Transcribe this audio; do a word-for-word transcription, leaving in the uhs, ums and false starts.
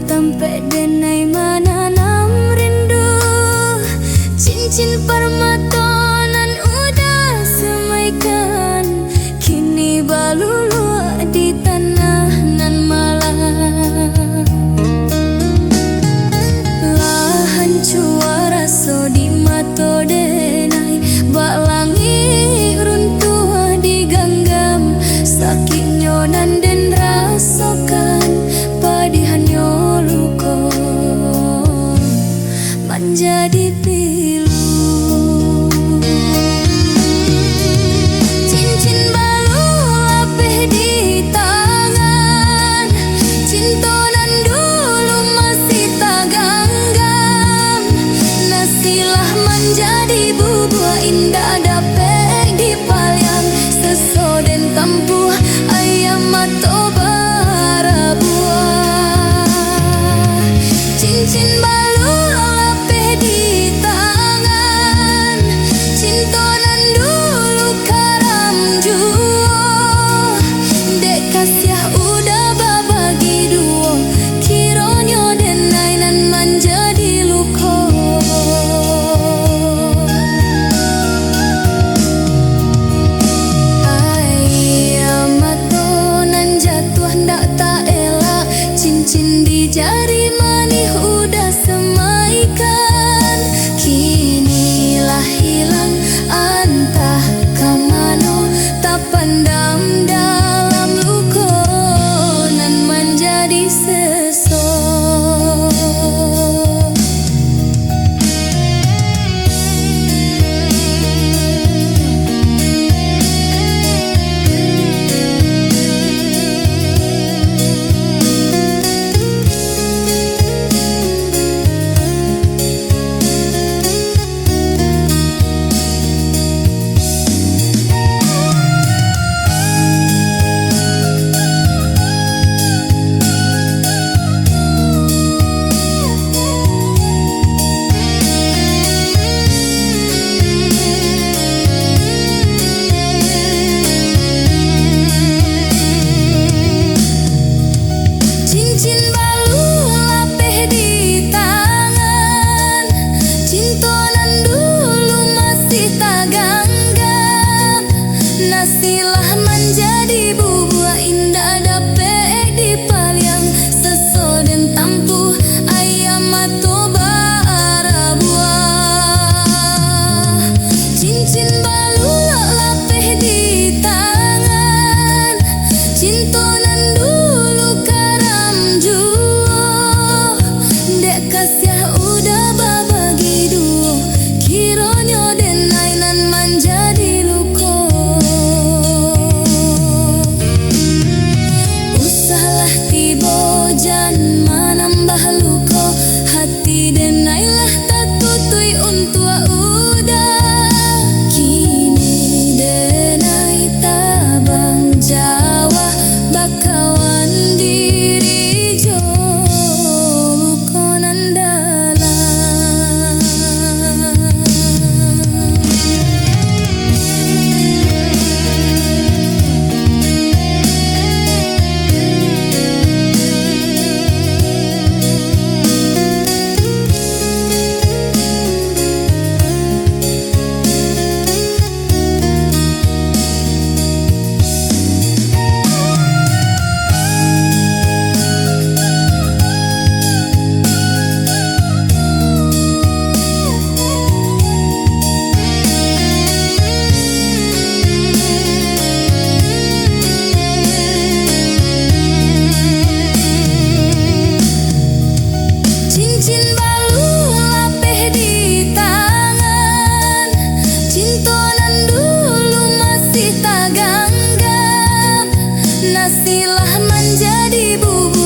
Tampek denai mananam rindu, cincin parmato nan udah semaikan, kini baluluak di tanah nan malang. Lah hancua raso di mato denai, bak langik runtuah diganggam, sakiknyo nan den rasokan, padihannyo luko manjadi pilu. Cincin balu lapeh di tangan, cinto nan dulu masih taganggam, nasilah manjadi bubuak indak dapek dipaliang, seso den tampuah aia mato barabuah. Cincin balu lapeh di tangan, cinto nan dulu karam juo. Dek kasiah udah babagi duo, kironyo denai nan manjadi luko. Aia mato nan jatuah ndak taelak, cincin di jari manih udah semaikan, kini lah hilang antah ka mano, tapandam dalam luko nan manjadi seso. Cincin balu lapeh di tangan, cinto nan dulu masih taganggam, nasilah manjadi bubuak indak dapek dipaliang, seso den tampuah aia mato barabuah. Cincin balu lapeh di tangan, cinto nan dulu karam juo. Dek kasiah udah babagi duo, kironyo denai nan manjadi luko. Usahlah tibo jan manambah luko, hati denai lah tatutuik untuak uda. Kini denai tabang jauah, bakawan diri jo luko nan dalam. Cincin balu lapeh di tangan, cinto nan dulu masih taganggam, nasilah manjadi bubu